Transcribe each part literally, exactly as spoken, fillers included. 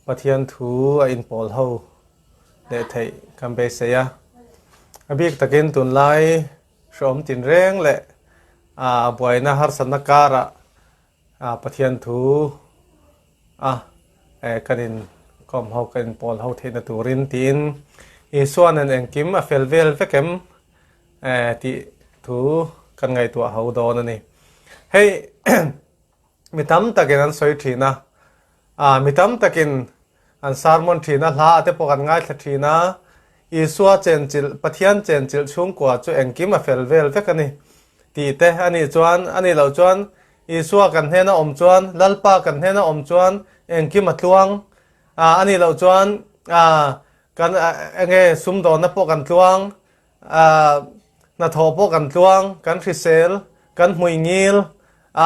Pathian thu a inpawl ho leh theih kan beisei a, a bik takin tunlai hrawm tinreng leh, aa, buaina harsatna karah, aa, Pathian thu a, eh, kan inkawm ho, kan inpawl ho theihna turin tiin Isua nen engkim a fel vel vek em, eh, tih thu kan ngaihtuah ho dawn a ni. Hei, mi tam takin an sawi ṭhin a, a, mi tam takin an sermon ṭhin a, hla te pawh kan ngaithla ṭhin a, Isua chenchilh, Pathian chenchilh chhungkua chu engkim a fel vel vek a ni tih te a nih chuan, a nih loh chuan Isua kan hnena awm chuan, Lalpa kan hnena awm chuan engkim a tluang, a, a nih loh chuan, a, kan, a, enge, sumdawnna pawh kan tluang, a, hnathawh pawh kan tluang, kan hrisel, kan hmuingil, a,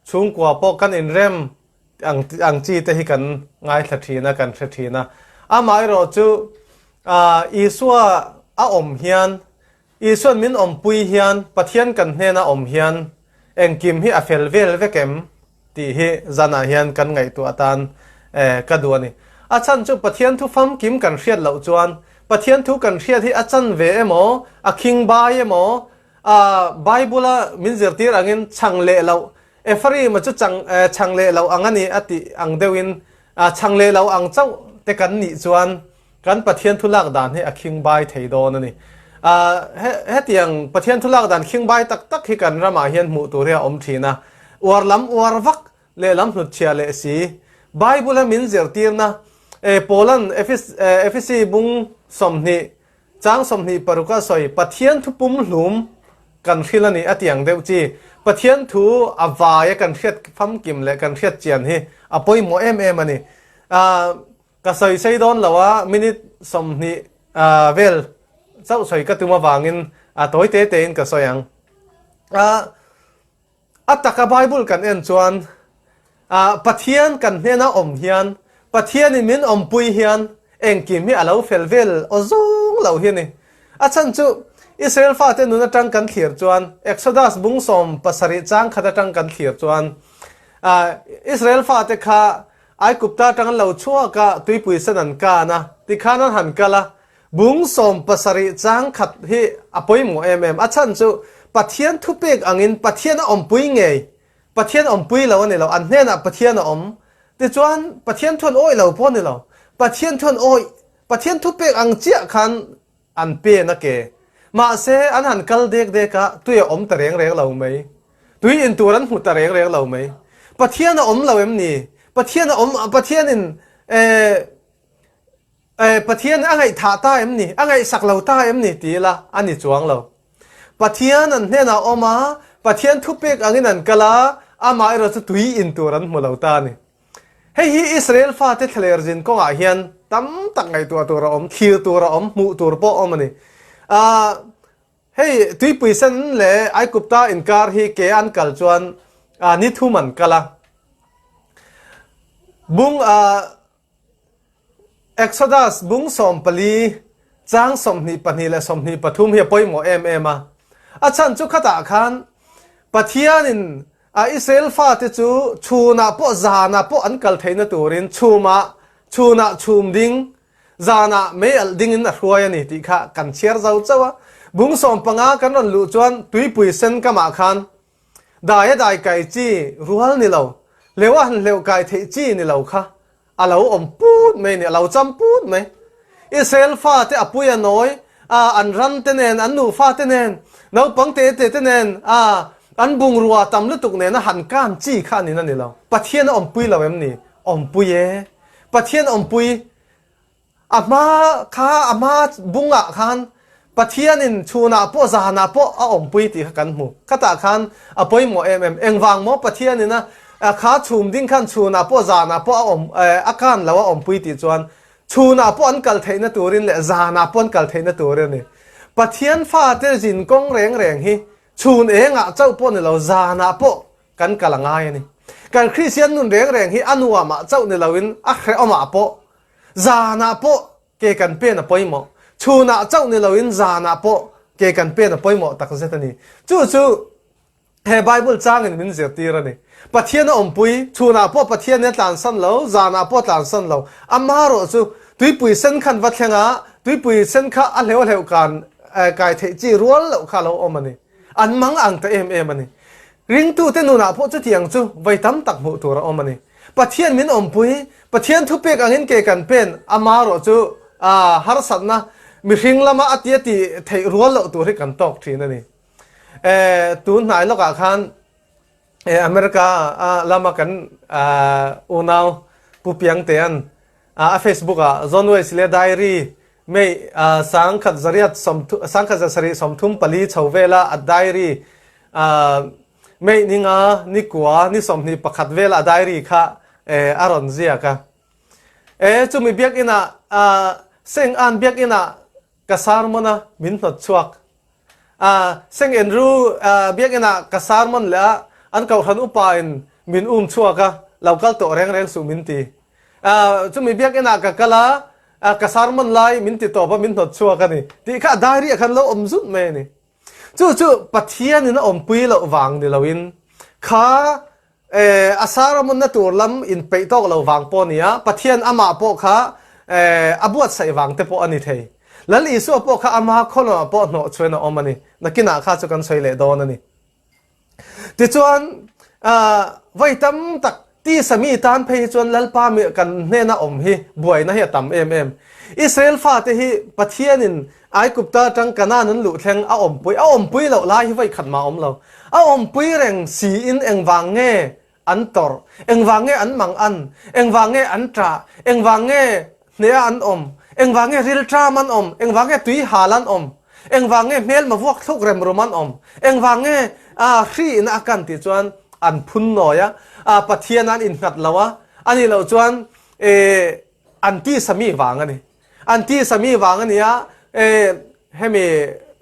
chhungkua pawh kan inrem ang, ang chi te hi kan ngaithla ṭhin a, kan hre ṭhin a. Amaherawhchu, a, Isua a awm hian, Isuan min awmpui hian, Pathian kan hnena awm hian, engkim hi a fel vel vek em? Tih hi zanah hian kan ngaihtuah atan, eh, ka duh a ni. A chhan chu Pathian thu famkim kan hriat loh chuan, Pathian thu kan hriat hi a chanve emaw, a khingbai emaw, a, Bible-a min zirtir angin chhang leh loh, Ephraim-a chu chang, eh, chhang leh loh ang a ni a tih ang deuhin, a, chhang leh loh ang chauh te kan nih chuan, kan Pathian thu lak dan hi a khingbai thei dawn a ni. A, he, hetiang Pathian thu lak dan khingbai tak tak hi kan ramah hian hmuh tur hi a awm ṭhin a. Uar lam uar vak, lehlam hnutchhiah leh si. Bible-a min zirtirna, eh, Paulan Efes-, eh, Efesi bung sawmhnih, chang sawmhnih paruk-a sawi, Pathian thu pumhlum kan hrilh a ni a tih ang deuh chi. Pathian thu a vaia kan hriat famkim leh kan hriat chian hi a pawimawh em em a ni. A, ka sawi sei dawn lo a, minute sawmhnih, a, vel chauh sawi ka tum avangin, a, tawi te tein ka sawi ang. A, a taka Bible kan en chuan, a, Pathian kan hnena awm hian, Pathianin min awmpui hian, engkim hi a lo fel vel aw zawng lo hi a ni. A chhan chu Israel fate nun aṭang kan thlir chuan, Exodus bung sawm pasarih chang khat aṭang kan thlir chuan, a, Israel fate kha Aigupta aṭang an lo chhuak a, tuipui sen an kan a, tikhan an han kal a, bung sawm pasarih chang khat hi a pawimawh em em. A chhan chu Pathian thupek angin Pathian a awmpui ngei, Pathian awmpui lo a ni lo, an hnenah Pathian a awm. Tichuan Pathian thu an awih lo pawh a ni lo. Pathian thu an awih, Pathian thupek ang chiah khan an pen a ke. Mahse, an han kal dek dek a, tui a awm ta reng reng lo mai. Tui in tur an hmu ta reng reng lo mai. Pathian a awm lo em ni? Pathian a awm, Pathianin, eh, eh, Pathian a ngaihthah ta em ni? A ngaihsak lo ta em ni? Ti ila, a ni chuang lo. Pathian an hnenah a awm a, Pathian thupek angin an kal a, amaherawhchu tui in tur an hmu lo ta a ni. Hei hi Israel fate thlalêr zin kawngah hian tam tak ngaihtuah tur a awm, thlir tur a awm, hmuh tur pawh a awm a ni. A, hei, tuipui sen leh Aigupta inkar hi ke an kal chuan, a, ni thum an kal a. Bung, a, Exodus bung sawm pali, chang sawmhnih pahnih leh sawmhnih pathum hi a pawimawh em em a. A chhan chu khatah khan Pathianin a Israel fate chu chhunah pawh, zanah pawh an kal theihna turin chhumah, chhunah chhum ding, zanah mei alh dingin a hruai a ni tih kha kan chhiar zo chauh a. Bung sawm panga kan rawn luh chuan tuipui sen kamah khan dai a dai kai chi rual ni lo, hleuh a han hleuh kai theih chi ni lo kha a lo awm put mai ni, a lo cham put mai. Israel fate a pui a nawi, a, an ran te nen, an nu fate nen, naupang te te te nen, a, an bungrua tam lutuk nena han kan chi kha a ni na ni lo. Pathian a awmpui lo em ni? Awmpui e. Pathian awmpui. A hma kha, a hma bungah khan Pathianin chhunah pawh, zanah pawh a awmpui tih kha kan hmu. Khatah khan a pawimawh em em. Engvang maw Pathianin a, a kha chhum ding khan chhunah pawh, zanah pawh a awm, eh, a kan lo a awmpui tih chuan, chhunah pawh an kal theihna turin leh zanah pawh an kal theihna turin a ni. Pathian fate zin kawng reng reng hi chhun engah chauh pawh ni lo, zanah pawh kan kal a ngai a ni. Kan Kristian nun reng reng hi a nuamah chauh ni loin a hrehawmah pawh, zanah pawh ke kan pen a pawimawh. Chhunah chauh ni loin zanah pawh ke kan pen a pawimawh tak zet a ni. Chu chu he Bible changin min zirtir a ni. Pathian a ompui, chunah pawh Pathian in a tlansan lo, zanah pawh a tlansan lo. Amarawh chu tuipui sen khan va thlenga, tuipui sen kha a hleuhleuh kan, eh, kai theih chi rual loh kha lo awm a ni. An mang ang ta em em a ni. Ringtute nunah pawh chutiang chu voi tam tak hmuh tur a awm a ni. Pathian min ompui, Pathian thupek angin ke kan pen, amarawh chu, a, harsatna, mihring lama a ti a ti theih rual loh tur hi kan tawk ṭhin a ni. Eh, tun hnai lawkah khan, eh, America, ah, lama kan, ah, unau Pu Piangte an, ah, a Facebook-ah John Wesley Diary, May, ah, sangkhat zariat sawmthu-, sangkhat zasarih sawmthum pali chho vela a diary, ah, May ni nga, ni kua, ni sawmhnih pakhat vela a diary kha, eh, a rawn ziak a. Eh, chumi biak inah, ah, Saint Anne biak inah ka sermon-a min hnawt chhuak. Ah, Saint Andrew, ah, biak inah ka sermon leh a, an kohhran upa in min um chhuak a, lo kal tawh reng reng suh min ti. Ah, chumi biak inah ka kal a, ah, ka sermon lai min ti tawp a min hnawt chhuak a ni. Tih kha a diary-ah khan lo awm zut mai a ni. Chu chu Pathian in a ompui loh vang ni loin, kha, eh, a sermon-na tur lam in peih tawk lo vang pawh nia, Pathian amah pawh kha, eh, a buatsaih vang te pawh a ni thei. Lal Isua pawh kha ama khaw lamah pawh hnawh chhuahin a awm a ni. Nakinah kha chu kan sawi leh dawn a ni. Tichuan, ah, voi tam tak tisa mi tan phei hi chuan Lalpa mi kan hnena awm hi buaina hi a tam em em. Israel fate hi Pathianin Aigupta aṭang Kanan an luh thleng a awmpui, a awmpui loh lai hi voi khat mah awm lo. A awmpui reng siin engvang nge an tawrh, engvang nge an mangan, engvang nge an ṭah, engvang nge hneha an awm, engvang nge rilṭam an awm, engvang nge tuihal an awm, engvang nge hmelma vuak thluk remrum an awm, engvang nge, a, hri in a kan tih chuan an phun nawi a, a, Pathian an innghat lo a, a nih loh chuan, e, an tisa mi vang a ni. An tisa mi vang a ni a, e, hemi,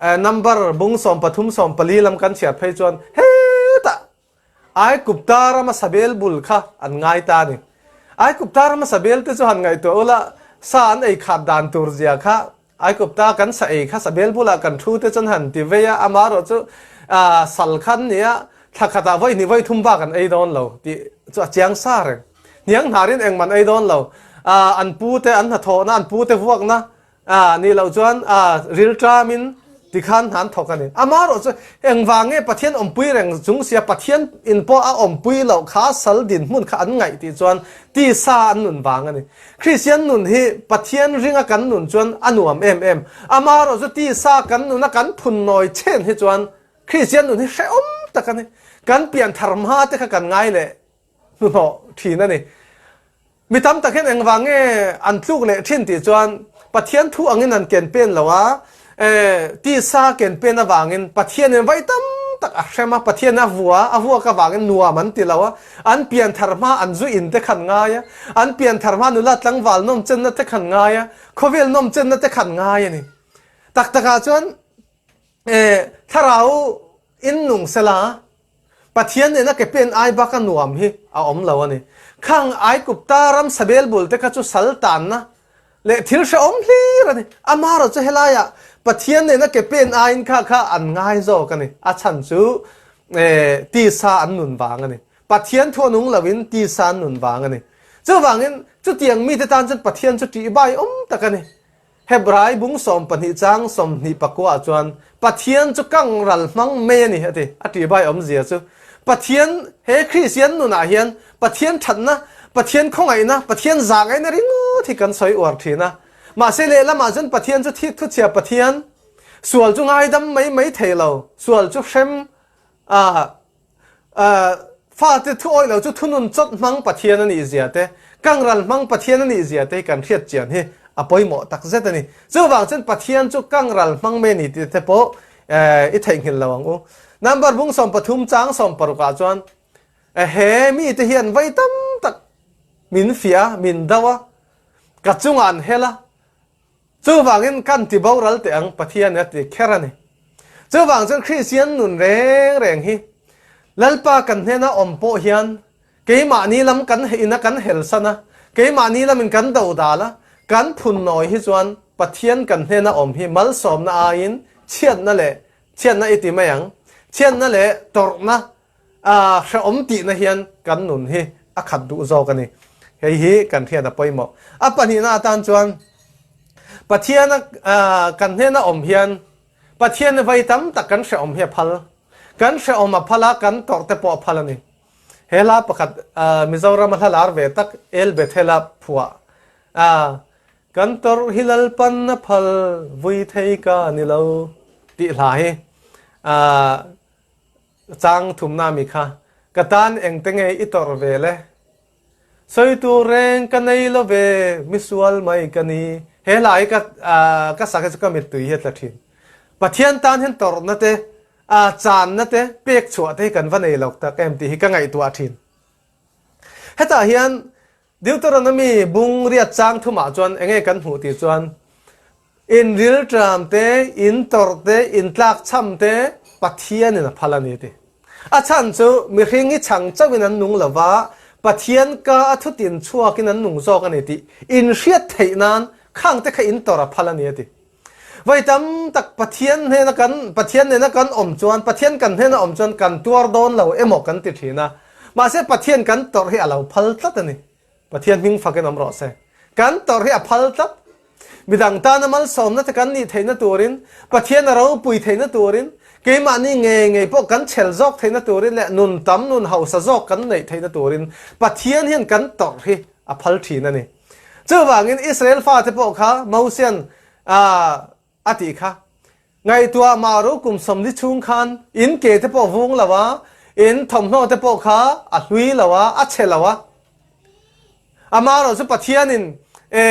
e, Number bung sawm pathum sawm pali lam kan chhiar phei chuan hetah Aigupta rama sabel bul kha an ngai ta a ni. Aigupta rama sabel te chu han ngaihtuah ula, sa an ei khat dan tur zia kha, Aigupta kan sa ei kha sabel bulah kan thu te chuan han ti vei a, amarawh chu, a, sal khan nia, thla khatah voi hnih voi thum bak an ei dawn lo tih chu a chiang sa reng. Hniang hnarin engman ei dawn lo. A, an pu te an hnathawhna, an pu te vuakna, a, nih loh chuan, a, rilṭamin tikhan hna an thawk a ni. Amarawh chu engvang nge Pathian awmpui reng chung sia, Pathian in pawh a awmpui loh kha sal dinhmun kha an ngaih tih chuan tisa an nun vang a ni. Kristian nun hi Pathian ringa kan nun chuan a nuam em em. Amarawh chu tisa kan nuna kan phun nawi chen hi chuan Kristian nun hi hrehawm tak a ni. Kan pian thar hma te kha kan ngai leh hnuhnawh ṭhin a ni. Mi tam tak hian engvang nge an tluk leh ṭhin tih chuan Pathian thu angin an ken pen lo a, eh, tisa ken pen avangin Pathianin vai tam tak a hrem a, Pathian a vua, a vuak avangin nuam an ti lo a, an pian thar hma an zu in te khan ngai a, an pian thar hma nula tlangval nawmchenna te khan ngai a, khawvel nawmchenna te khan ngai a ni. Tak takah chuan, eh, thlarau in nung sela, Pathian nena ke pen ai baka nuam hi a awm lo a ni. Khang Aigupta ram sabel bul te kha chu sal tanna leh thil hrehawm hlir a ni. Amarawh chu helaiah Pathian nena ke pen aiin kha kha an ngai zawk a ni. A chhan chu, eh, tisa an nun vang a ni. Pathian thu a nung loin tisa an nun vang a ni. Chuvangin chutiang mite tan chuan Pathian chu ṭihbaiawm tak a ni. Hebrai bung sawm pahnih chang sawmhnih pakua chuan Pathian chu kangral hmang mai a ni a ti, a ṭihbai awmzia chu. Pathian, he Kristian nunah hian Pathian ṭhatna, Pathian khawngaihna, Pathian zangaihna ringawt hi kan sawi uar ṭhin a. Mahse, lehlamah chuan Pathian chu thi-, thuchhia Pathian, sual chu ngaidam mai mai thei lo, sual chu hrem, a, a, fate thu awih lo chu thunun chawt hmang Pathian a nih zia te, kangral hmang Pathian a nih zia te hi kan hriat chian hi a pawimawh tak zet a ni. Chuvang chuan Pathian chu kangral hmang mai a ni tih te pawh, eh, i theihnghilh lo ang u. Number bung sawm pathum chang sawm parukah chuan, eh, he mite hian vai tam tak min fiah a, min do a, ka chungah an hel a, chuvangin kan tiboral teh ang Pathian a ti kher a ni. Chuvang chuan Kristian nun reng reng hi Lalpa kan hnena awm pawh hian keimahni lam kan he-, ina kan helsan a, keimahni lamin kan dodal a, kan phun nawi hi chuan Pathian kan hnena awm hi malsawmna aiin chhiatna leh, chhiatna i ti mai ang, chianna le tawrhna, aa, hreawm tihna hian kan nun hi a khat duh zawk a ni. Hei hi kan hriat a pawimawh. A pahnihna atan chuan Pathian a, aa, kan hnena awm hian Pathian vai tam tak kan hreawm hi a phal. Kan hreawm a phal a, kan tawrh te pawh a phal a ni. He hla pakhat, aa, Mizoram a hla lar ve tak, El Bethel-a phuah. Aa, kan tawrh hi Lalpan a phal, vui thei ka ni lo tih hla hi, aa, chang thumna mi kha, ka tan engte nge i tawrh ve le? Sawi tur reng ka nei lo ve, misual mai ka ni. He hla hi ka, aa, ka sak hi chu ka mittui hi a tla ṭhin. Pathian tan hian tawrhna te, aa, channa te, pek chhuah te hi kan va nei lo tak em tih hi ka ngaihtuah ṭhin. Hetah hian Deuteronomy bung riat chang thumah chuan eng nge kan hmuh tih chuan, in rilṭam te, in tawrh te, in tlakchham te Pathianin a phal a ni tih. A chhan chu mihring hi chhang chauhin an nung lo va, Pathian ka a thutin chhuakin an nung zawk a ni tih in hriat theih nan khang te kha in tawrh a phal a ni a ti. Vawi tam tak Pathian hnena kan, Pathian nena kan awm chuan, Pathian kan hnena awm chuan kan tuar dawn lo emaw kan ti ṭhin a. Mahse, Pathian kan tawrh hi a lo phal tlat a ni. Pathian hming fakin awm rawh se. Kan tawrh hi a phal tlat. Midang tana malsawmna te kan nih theihna turin, Pathian a ropui theihna turin, keimahni ngei ngei pawh kan chhel zawk theihna turin leh nun tam, nun hausa zawk kan neih theihna turin Pathian hian kan tawrh hi a phal ṭhin a ni. Chuvangin Israel fate pawh kha Mosian, a, a tih kha, ngaihtuah, mah ro kum sawmli chhung khan in ke te pawh vung lo a, in thawmhnaw te pawh kha a hlui lo a, a chhe lo a. Amaherawhchu Pathianin, e,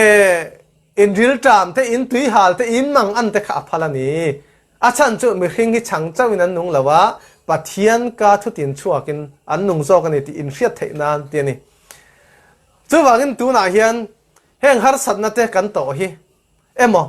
in rilṭam te, in tuihal te, in mangan te kha a phal a ni. A chhan chu mihring hi chhang chauhin an nung lo a, Pathian ka thutin chhuakin an nung zawk a ni tih in hriat theih nan ti a ni. Chuvangin tunah hian heng harsatna te kan tawh hi emaw,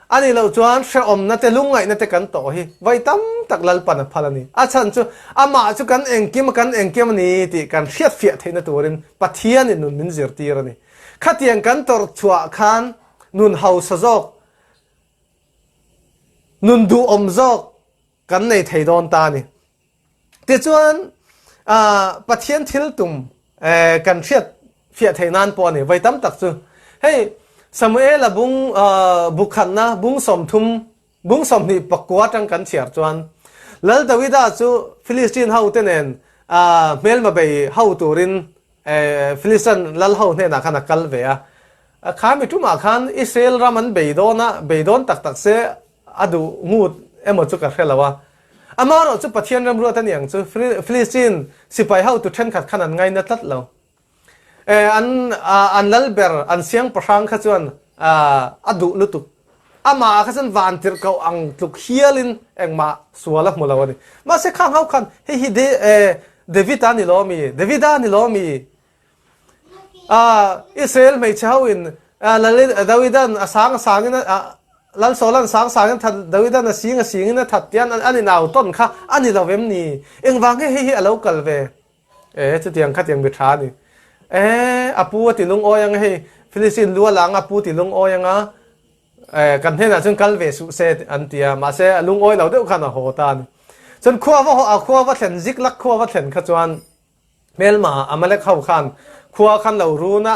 a nih loh chuan hreawmna te, lungngaihna te kan tawh hi vawi tam tak Lalpan a phal a ni. A chhan chu amah chu kan engkim a, kan engkim a ni tih kan hriat fiah theihna turin Pathianin nun min zirtir a ni. Khatiang kan tawrh chhuah khan nun hausa zawk, nun duhawm zawk kan nei thei dawn ta a ni. Tichuan, a, Pathian thil tum, e, kan hriat fiah theih nan pawh a ni, vawi tam tak chu. Hei, Samuela bung, a, bu khatna, bung sawmthum, bung sawmhnih pakua aṭang kan chhiar chuan, Lal Davida chu Philistine ho te nen, a, hmelma bei ho turin, e, Philistine lal ho hnenah khan a kal ve a. A, kha mi ṭumah khan Israel ram an bei dawn a, bei dawn tak tak se a duh ngut emaw chu ka hre lo a. Amaherawhchu Pathian remruat a ni ang chu, Phili-, Philistine sipai hotu ṭhenkhat khan an ngaina tlat lo. E, an, a, an lal ber, an siangpahrang kha chuan, a, a duh lutuk. Amah kha chuan vantirhkoh ang tluk hialin engmah sual a hmu lo a ni. Mahse, khang ho khan, hei hi De-, e, David a ni lo mi, David a ni lo mi. A, Israel hmeichhe ho in, a, Lal-, Davidan a sang a sangin a, a, Lal Saulan sang sangin that, Davidan a sing a singin a that tian an, an inau tawn kha a ni lo em ni? Engvang nge hei hi a lo kal ve? E, chutiang khatiang mi ṭha a ni. E, a pu a ti lungawi ang a, hei Philistine lu a lang a pu ti lungawi ang a, e, kan hnenah chuan kal ve suh se an ti a, mahse a lungawi lo deuh khan a haw ta a ni. Chuan khua va haw, a khua va thlen, Ziklag khua va thlen kha chuan, hmelma Amalek ho khan khua khan lo run a,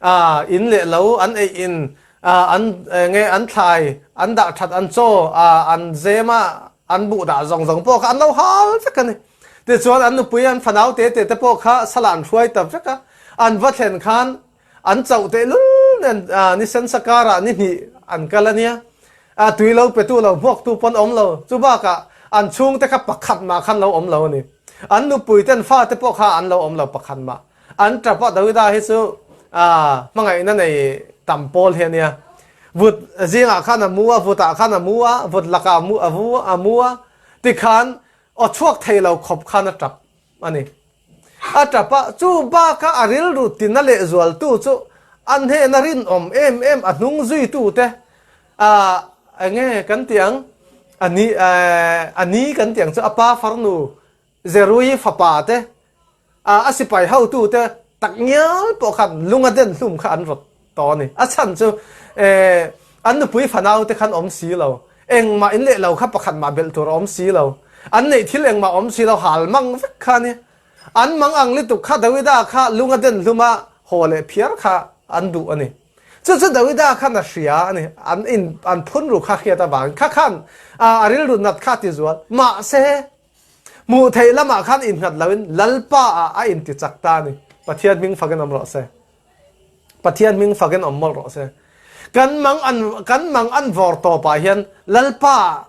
a, in leh lo an ei in, a, an, e, nge an thlai, an dah ṭhat, an chaw, a, an zem a, an buh dah zawng zawng pawh kha an lo hal vek a ni. Tichuan an nupui, an fanau te te te pawh kha sala an hruai ta vek a, an va thlen khan an chauh teh lul nen, a, ni sensa karah ni hnih an kal a nia. A, tui lo petu lo hmuaktu pawn awm lo. Chu bakah an chhungte kha pakhat mah khan lo awm lo a ni. An nupui te, an fate pawh kha an lo awm lo pakhat mah. An ṭap a, Davida hi chu, a, hmangaihna nei tam pawl hi a nia. Vut zingah khan a mu a, vutah khan a mu a, vut lakah a mu, a mu, a mu a. Tikhan aw chhuak thei lo khawp khan a ṭap a ni. A ṭap a, chu baka a rilru tina leh zualtu chu a hnena rinawm em em, a hnung zuitu te, a, enge kan tih ang, a ni, a, a ni kan tih ang chu, a pa farnu Zerui fapa te, a, a sipai hotu te tak ngial pawh khan lung a den hlum kha an rawt tawh a ni. A chhan chu, e, an nupui fanau te khan awm si lo, engmah in leh lo kha pakhat mah belh tur a awm si lo. An neih thil engmah om si lo, halmang vek kha a ni. An mang ang lutuk kha, Davida kha lung a den hlum a, haw leh phiar kha an duh a ni. Chu chu Davida kha a hria a ni. An in, an phunruk kha hriat avangin kha khan, a, a rilru nat kha a ti zual. Mahse, hmuh theih lamah khan innghat loin Lalpa ah a intichak ta a ni. Pathian hming fakin awm rawh se. Pathian hming fakin awm mawlh rawh se. Kan mang an, kan mang an vawrtawpah hian Lalpa,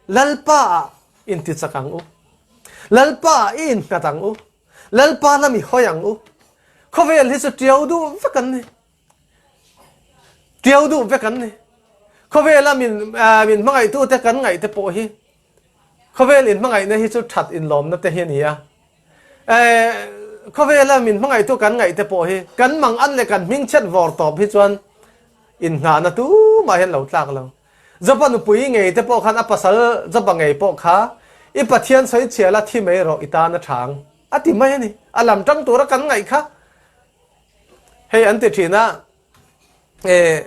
Lalpa ah intichak ang u. Lalpa ah i innghat ang u. Lalpa lam i hawi ang u. Khawvel hi chu ṭiau duh vek an ni. Ṭiau duh vek an ni. Khawvela min, a, min hmangaihtute kan ngaihte pawh hi, khawvel inhmangaihna hi chu ṭhat inlawmna te hi a ni a. Eh, khawvela min hmangaihtu kan ngaihte pawh hi, kan mang an leh kan hming chhiat vawrtawp hi chuan innghahna tumah hian lo tlak lo. Joba nupui ngei te pawh khan a pasal Joba ngei pawh kha, "I Pathian sawi chhial a thi mai rawh, i tan a ṭha ang," a ti mai a ni. A lam ṭang tura kan ngaih kha. Hei an ti ṭhin a, eh,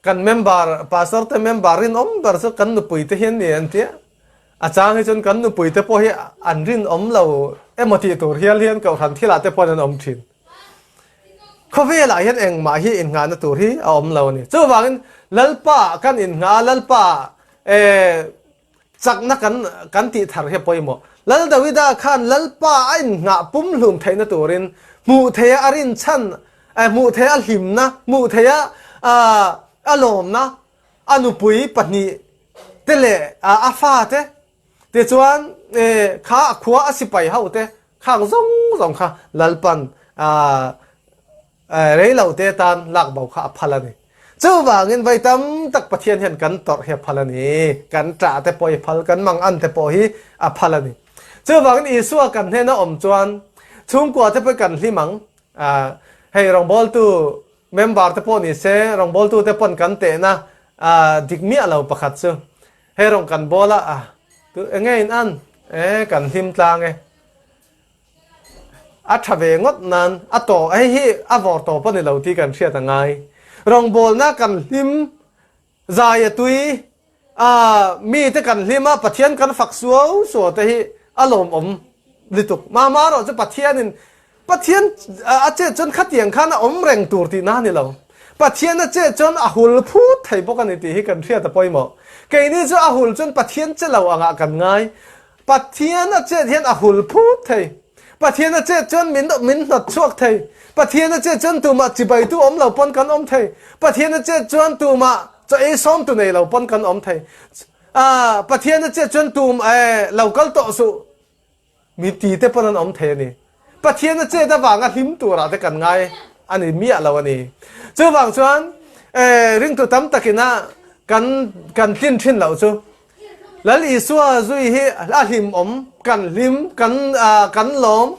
kan member, pastor te member rinawm ber chu kan nupui te hian ni an tia. A chang hi chuan kan nupui te pawh hi an rinawm lo emaw tih tur hial hian, kohhran thilah te pawhin an awm ṭhin. Khawvelah hian engmah hi innghahna tur hi a awm lo a ni. Chuvangin Lalpa kan inngah a, Lalpa, eh, chakna kan, kan tih thar hi a pawimawh. Lal Davida khan Lalpa a innghah pumhlum theihna turin hmuh theih a, a rinchhan, eh, hmuh theih a, a hlimna, hmuh theih a, a, a lawmna, a nupui pahnih te leh, a, a fa te, tichuan, eh, kha a khua a sipai ho te, khang zawng zawng kha Lalpan, a, eh, rei lo te tan lak bo kha a phal a ni. Chuvangin vawi tam tak Pathian hian kan tawrh hi a phal a ni. Kan ṭah te pawh hi phal, kan mang an te pawh hi a phal a ni. Chuvangin Isua kan hnena awm chuan chhungkua te pawh kan hlim ang. Ah, hei rawngbawltu member te pawh ni se, rawngbawltu te pawn kan tehna, ah, dik miah lo pakhat chu, hei rawng kan bawl a, ah, tu enge in an, eh, kan hlim tlang e. A ṭha ve ngawt nan, a tawh, hei hi a vawrtawp a ni lo tih kan hriat a ngai. Rawngbawlna kan hlim, zai a tui, a, mi te kan hlim a, Pathian kan fak suau suau te hi a lawmawm lutuk. Mahmah erawh chu Pathianin, Pathian, a, a chet chuan khatiang khan a awm reng tur tihna a ni lo. Pathian a chet chuan a hul phut thei bawk a ni tih hi kan hriat a pawimawh. Keini chu a hul chuan Pathian che lo angah kan ngai. Pathian a chet hian a hul phut thei. Pathian a chet chuan min, min hnawt chhuak thei. Pathian a chet chuan tumah chibaitu awm lo pawn kan awm thei. Pathian a chet chuan tumah chaw ei sawmtu nei lo pawn kan awm thei. A, Pathian a chet chuan tum, eh, lo kal tawh suh mi ti te pawn an awm thei a ni. Pathian a chet avanga hlim turah te kan ngai a ni miah lo a ni. Chuvang chuan, eh, ringtu tam takin a kan, kan tlin ṭhin loh chu. Lal Isua zui hi a hlimawm, kan hlim, kan, a, kan lawm,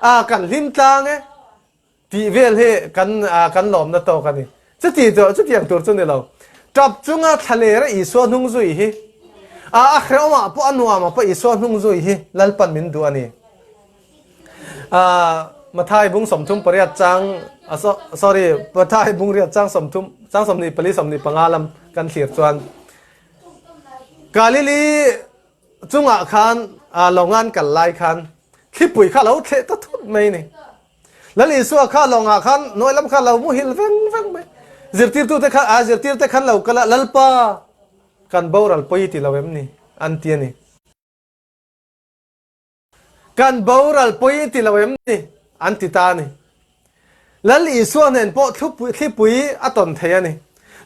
a, kan hlim tlang e tih vel hi kan, a, kan lawmna tawk a ni. Chuti chu, chutiang tur chu ni lo. Ṭap chunga thlalera Isua hnung zui hi, a, a hrehawmah pawh, a nuamah pawh Isua hnung zui hi Lalpan min duh a ni. A, Mathai bung sawmthum pariat chang, a, so-, sorry, Mathai bung riat chang sawmthum, chang sawmhnih pali, sawmhnih panga lam kan thlir chuan, Galili chungah khan, a, lawnga an kal lai khan thlipui kha lo thleh ta thut mai ni. Lal Isua kha lawngah khan hnuai lam kha lo muhil veng veng mai. Zirtirtute kha, a, zirtirte khan lo kal a, "Lalpa, kan boral pawi i ti lo em ni?" an ti a ni. "Kan boral pawi i ti lo em ni?" an ti ta a ni. Lal Isua nen pawh thlupui-, thlipui a tawn thei a ni.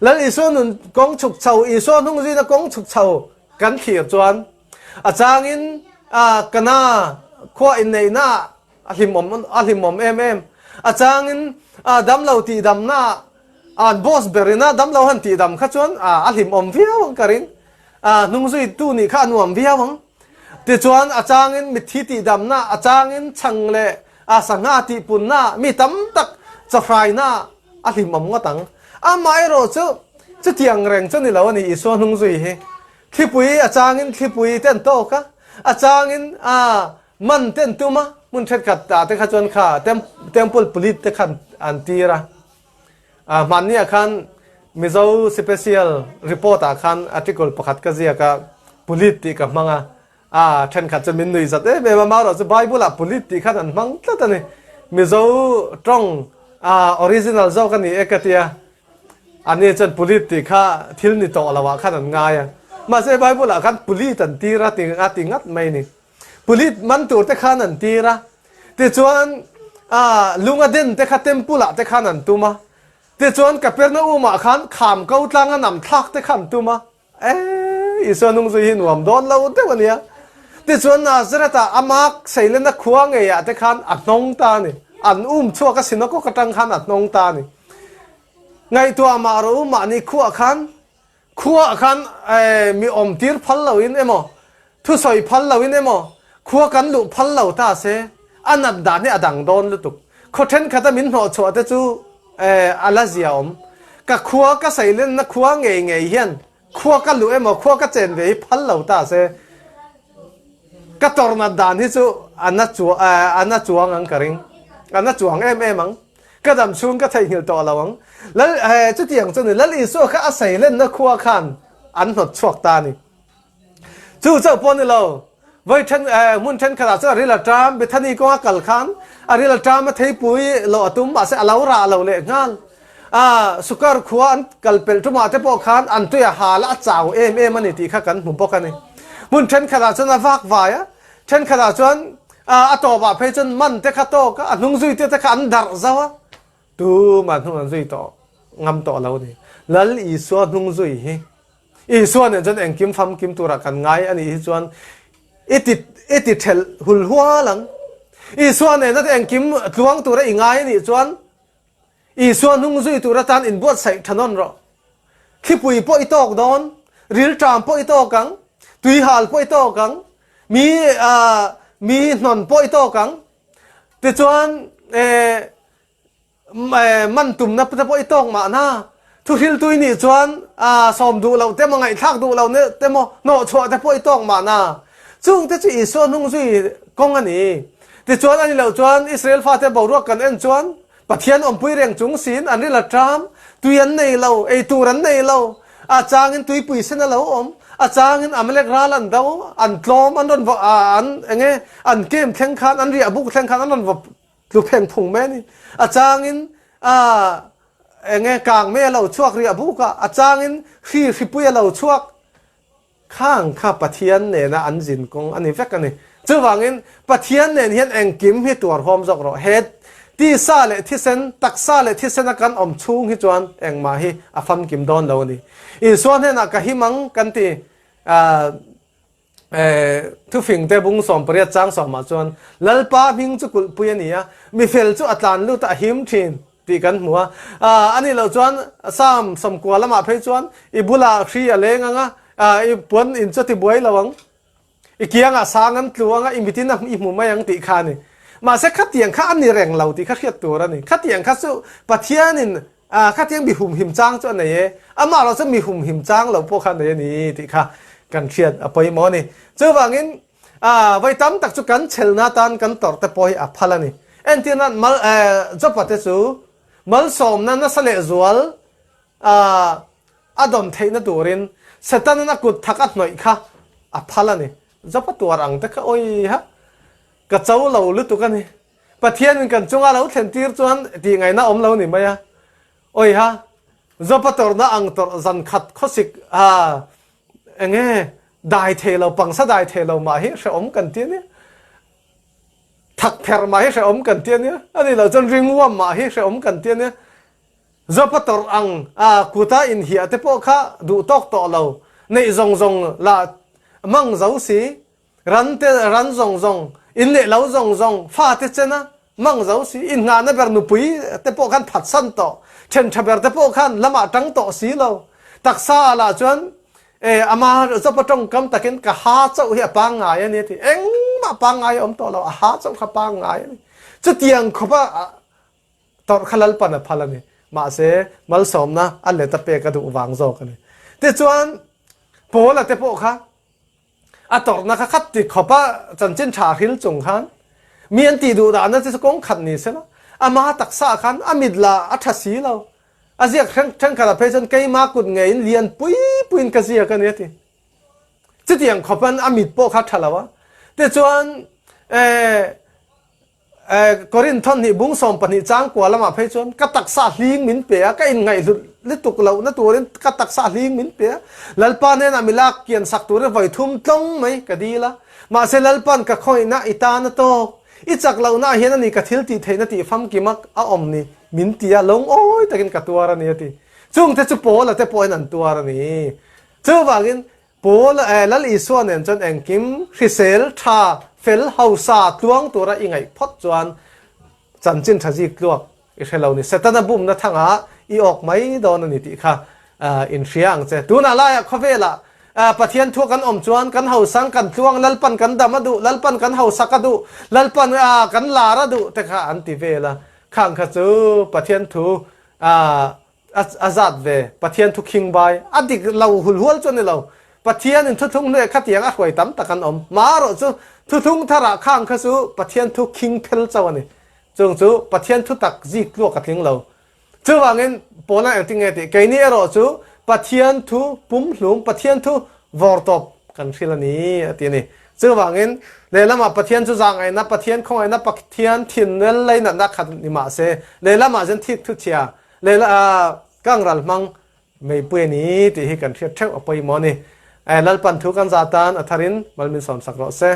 Lal Isua nun kawng chhuk chho, Isua hnung zuina kawng chhuk chho kan thlir chuan, a changin, a, Kana khua inneihna a hlimawm, a hlimawm em em. A changin, a, damlo tihdamna, a, boss berina damlo han tihdam kha chuan, a, a hlimawm viau ang ka ring. A, hnung zuitu nih kha a nuam viau ang. Tichuan a changin mitthi tihdamna, a changin chhang leh, a, sangha tihpunna, mi tam tak chawhraina a hlimawm ngawt ang. Amaherawhchu chutiang reng chu ni lo a ni Isua hnung zui hi. Thlipui, a changin thlipui te an tawk a, a changin, a, man te an tum a, hmun ṭhenkhat ah te kha chuan kha tem-, temple police te khan an tir a. A, hmanniah khan Mizo Special Report ah khan article pakhat ka ziak a, police tih ka hmang a, A, ṭhenkhat chu min nuihzat em em a, amaherawhchu Bible-ah pulit tih khan an hmang tlat a ni. Mizo ṭawng, a, original zawk a ni e ka ti a. Ani chuan pulit tih kha thil ni tawh lo ah khan an ngai a. Mahse, Bible-ah khan pulit an tir a, ti, a ti ngat mai ni. Pulit man tur te khan an tir a. Tichuan, a, lung a den te kha temple-ah te khan an tum a. Tichuan, Kapernaum-ah khan kham ko tlanga namthlak te khan an tum a. E, Isua hnungzui hi nuam dawn lo deuh a nia. Tichuan, Nazareth-ah ama seilenna khua ngeiah te khan a hnawng ta a ni. An um chhuak a, synagogue aṭang khan a hnawng ta a ni. Ngaihtuah mah rawh u, mahni khuaah khan, khuaah khan, eh, mi awmtir phal loin emaw, thusawi phal loin emaw, khua kan luh phal lo ta se, a nat dan hi a dang dawn lutuk. Khaw ṭhenkhata min hnawh chhuah te chu, eh, a la zia awm. Ka khua, ka seilenna khua ngei ngei hian, khua ka luh emaw, khua ka chen ve hi phal lo ta se, ka tawrh nat dan hi chu a na chua-, a, a na chuang ang ka ring. A na chuang em em ang. Ka dam chhung ka theihnghilh tawh lo ang. Lal, eh, chutiang chu ni, Lal Isua kha a seilenna khua khan an hnawt chhuak ta ni. Chu chauh pawh ni lo. Vawi ṭhen, eh, hmun ṭhenkhatah chuan a ril a ṭam, Bethany kawnga kal khan, a ril a ṭam a theipui lo a tum, mahse, a lo rah lo leh nghal. A, Sukar khua an kal pelh ṭumah te pawh khan an tui a hal a, a chau em em a ni tih kha kan hmu bawk a ni. Hmun ṭhenkhatah chuan a vak vai a, ṭhenkhatah chuan, a, a tawpah phei chuan man te kha tawk a, a hnungzui te te kha an darh zau a. Tumah hnung an zui tawh ngam tawh lo ni. Lal Isua hnungzui hi Isua nen chuan engkim famkim turah kan ngai a nih hi chuan i ti, i ti ṭhelh hulhual ang. Isua nena engkim tluang tura i ngai a nih chuan Isua hnungzui tur atan inbuatsaih ṭha nawn rawh. Thlipui pawh i tawk dawn, rilṭam pawh i tawk ang, tuihal pawh i tawk ang, mi, a, mi hnawn pawh i tawk ang. Tichuan, eh, m-, eh, man tumna te pawh i tawk mahna, thuhriltu i nih chuan, a, sawm duh loh te maw, ngaihthlak duh loh ne, te maw, hnawh chhuah te pawh i tawk mahna. Chungte chu Isua hnungzui kawng a ni. Tichuan a ni loh chuan Israel fate boruak kan en chuan Pathian awmpui reng chung sin an ril a ṭam, tui an nei lo, ei tur an nei lo. A changin tuipui sen a lo awm. A changin Amalek ral an do, an tlawm, an rawn va, a, an eng nge, an kem thleng khan, an riahbuk thleng khan an rawn va tlu pheng phung mai a ni. A changin, a, eng nge, kang mai a lo chhuak riahbuk a, a changin hri hripui a lo chhuak. Khang kha Pathian nena an zin kawng a ni vek a ni. Chuvangin Pathian nen hian engkim hi tuar hawm zawk rawh. He tisa leh thisen, taksa leh thisena kan awm chhung hi chuan engmah hi a famkim dawn lo a ni. Isua hnenah ka him ang kan ti, a, eh, Thufingte bung sawmpariat chang sawmah chuan, Lalpa hming chu kulhpui a ni a, mi fel chu a tlan lut a, a him ṭhin tih kan hmu a. A, a nih loh chuan Sam sawmkua lamah phei chuan, i bulah hri a leng ang a, a, i puan in chu ti buai lo ang, i kiangah sang an tlu ang a, i mitin a, i hmu mai ang tih kha a ni. Mahse, khatiang kha a ni reng lo tih kha hriat tur a ni. Khatiang kha chu Pathianin, a, khatiang mi humhim chang chu a nei e. Amaherawhchu mi humhim chang lo pawh kha a nei a ni tih kha kan hriat a pawimawh a ni. Chuvangin, a, vawi tam tak chu kan chhelna atan kan tawrh te pawh hi a phal a ni. Entirnan mal, eh, Jopa te chu malsawmna nasa leh zual, a, a dawn theihna turin Setanin a kut thak a hnawih kha a phal a ni. Jopa tuar ang te kha, awi ha, ka cho lo lutuk a ni. Pathianin kan chunga lo thlentir chuan tih ngaihna awm lo ni mai a. Awi ha, Jopa tawrhna ang tawrh zan khat khawsik, a, eng nge, dai thei lo, pangsa dai thei lo mah hi hrehawm kan ti a nia. Thak pher mah hi hrehawm kan ti a nia. A nih loh chuan ringawm mah hi hrehawm kan ti a nia. Jopa tawrh ang, a, kuta inhiah te pawh kha duh tawk tawh lo. Neih zawng zawng lah mang zo si. Ran te, ran zawng zawng, in leh lo zawng zawng, fate chena mang zo si. Innghahna ber nupui te pawh khan phatsan tawh. Ṭhen ṭha ber te pawh khan lamah ṭang tawh si lo. Taksa lah chuan, e, ama Jopa ṭawngkam takin ka ha chauh hi a pangngai a ni a ti. Engmah pangngai a awm tawh lo, a ha chauh kha pangngai a ni. Chutiang khawpa, a, tawrh kha Lalpan a phal a ni. Mahse, malsawmna a let a pek a duh vang zawk a ni. Tichuan, Paula te pawh kha a tawrhna kha khat ti khawpa chanchin ṭha hril chung khan mi an tih duhdahna te chu kawng khat ni sela, ama taksa khan a mit lah a ṭha si lo. A ziak ṭhen, ṭhenkhatah phei chuan keima kut ngeiin lian pui puiin ka ziak a ni a ti. Chutiang khawpan a mit pawh kha ṭha lo a. Tichuan, eh, eh, Korin thawn hnih bung sawm pahnih chang kua lamah phei chuan, "Ka taksa hling min pe a, ka inngaihhlut lutuk lohna turin ka taksa hling min pe a. Lalpa hnenah mi lak kiansak turin vawi thum tlawng mai ka dil a. Mahse, Lalpan ka khawngaihna i tan a tawk, i chak lohna ah hian a ni ka thil tih theihna tih famkim a, a awm ni," min ti a, lungawi takin ka tuar a ni a ti. Chungte chu Paula te pawhin an tuar a ni. Chuvangin Paul, eh, Lal Isua nen chuan engkim hrisel ṭha fel hausa tluang tura i ngaih phawt chuan chanchin ṭha zik tluak i hre lo ni. Setana bumna thanga i awk mai dawn a ni tih kha, ah, in hria ang che. Tunah laiah khawvelah, ah, Pathian thu kan awm chuan kan hausang kan tluang, Lalpan kan dam a duh, Lalpan kan hausak a duh, Lalpan, ah, kan lar a duh te kha an ti vel a. Khang kha chu Pathian thu, ah, a, a zat ve, Pathian thu khing bai, a dik lo hulhual chu a ni lo. Pathianin thuthlung leh khatiang a hruai tam tak an awm. Marawh chu thuthlung tharah khang kha chu Pathian thu khing phel chauh a ni. Chung chu Pathian thu tak zik tluak a tling lo. Chuvangin Paula eng ti nge tih, "Keini erawh chu Pathian thu pumhlum, Pathian thu vawrtawp kan hrilh a ni," a ti a ni. Chuvangin lehlamah Pathian chu zangaihna, Pathian khawngaihna, Pathian thinlel lainatna khat ni mah se, lehlamah zin thik thuchhia, lehla-, a, kang ral hmang meipui a ni tih hi kan hriat theuh a pawimawh a ni. Eh, Lalpan thu kan za tan a tharin mal min sawmsak rawh se.